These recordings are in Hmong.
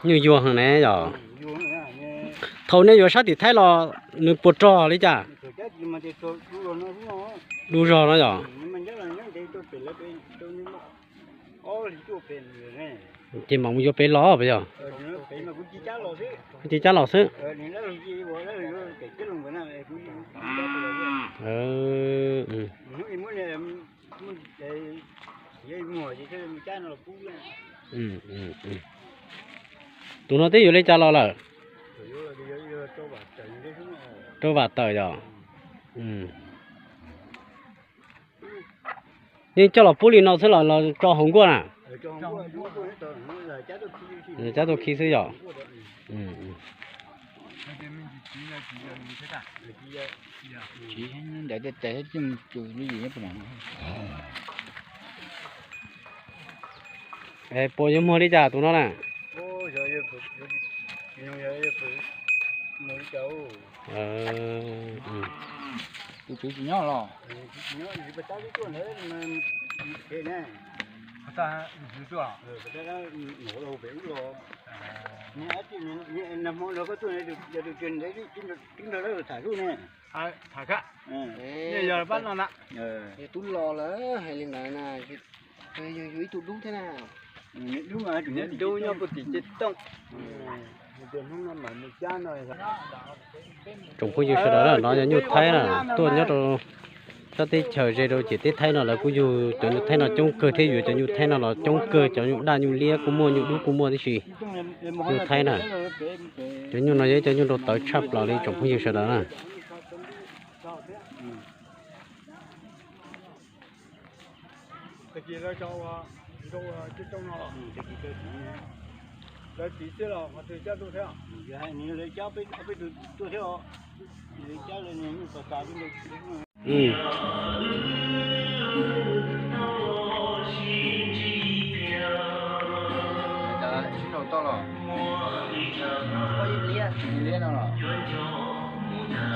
Nyuj yuag heev ne yom. Thaum nej yuav sab tim Thaib los nws puas rog li cas? Du zog no yom. Ces mam mus yuav pem los puas yog? Ces cab los xwb. Tus no twb yuav li cas los lawm? Rau vam tawm yom. Yeej coj los pub li no xwb los los tso hauv nkuaj na? Cab tuaj khi xwb yom. Puas yuav muag li cas tus no na? Tus tswv tsis nyob los? Tham, yog pab no na. Tub los lawm hais li ntawd na, yog yus ib tug dub thiab na. Dub nyob puag tim ceg tooj. Tsoom phooj ywg sawv daws, no yog nyuj Thaib na, tuaj nyob rau sab teb chaws ze rau ciam teb Thaib no lawv kuj yug cov nyuj Thaib no coob kawg thiab yuav cov nyuj Thaib no los coob kawg, cov nyuj daj nyuj liab kuj muaj, nyuj dub kuj muaj tib si. Nyuj Thaib na, cov nyuj no yog ib cov nyuj nrau tawv tshaj plaws li tsoom phooj ywg sawv daws na.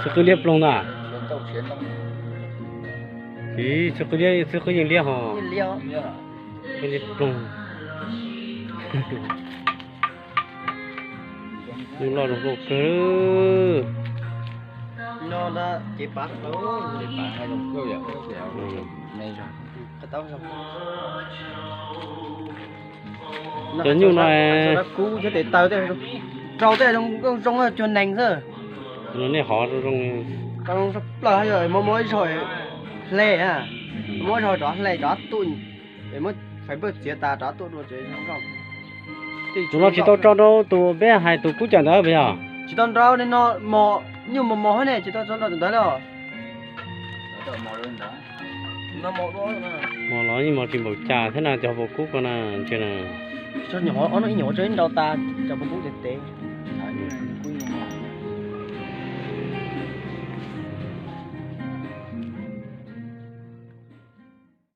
Xwb qwb liab ploog na. Xwb qwb liab, xwb qwb yeej liab ho. Liab ploog. Nyuj loj zoo nkauj kawg. Cov nyuj no kub thiab tes taw tej, rau tej zoo zoo cuag nees xwb. Nej hov zoo zoo. Rau zoo plaws, yog muab muab ib zaug hle, muab ib zaug rov hle rov tuaj, muab Facebook txiav tas rov tuaj dua tsev zoo nkauj. Tus no tsis tau tso rau tus peb hais tus kub cawm ntawd puas yog? Tsis tau nrau li no, mos, nyuj mos mos ne, tsis tau tso nrau tus ntawd li os. Mos los yeej mos tsis npaum cas thiab na, cov hauv paus kub ko na, ntsia na. Ib nyuam qhuav tso ib nrau tas, cov paus kub tes tes.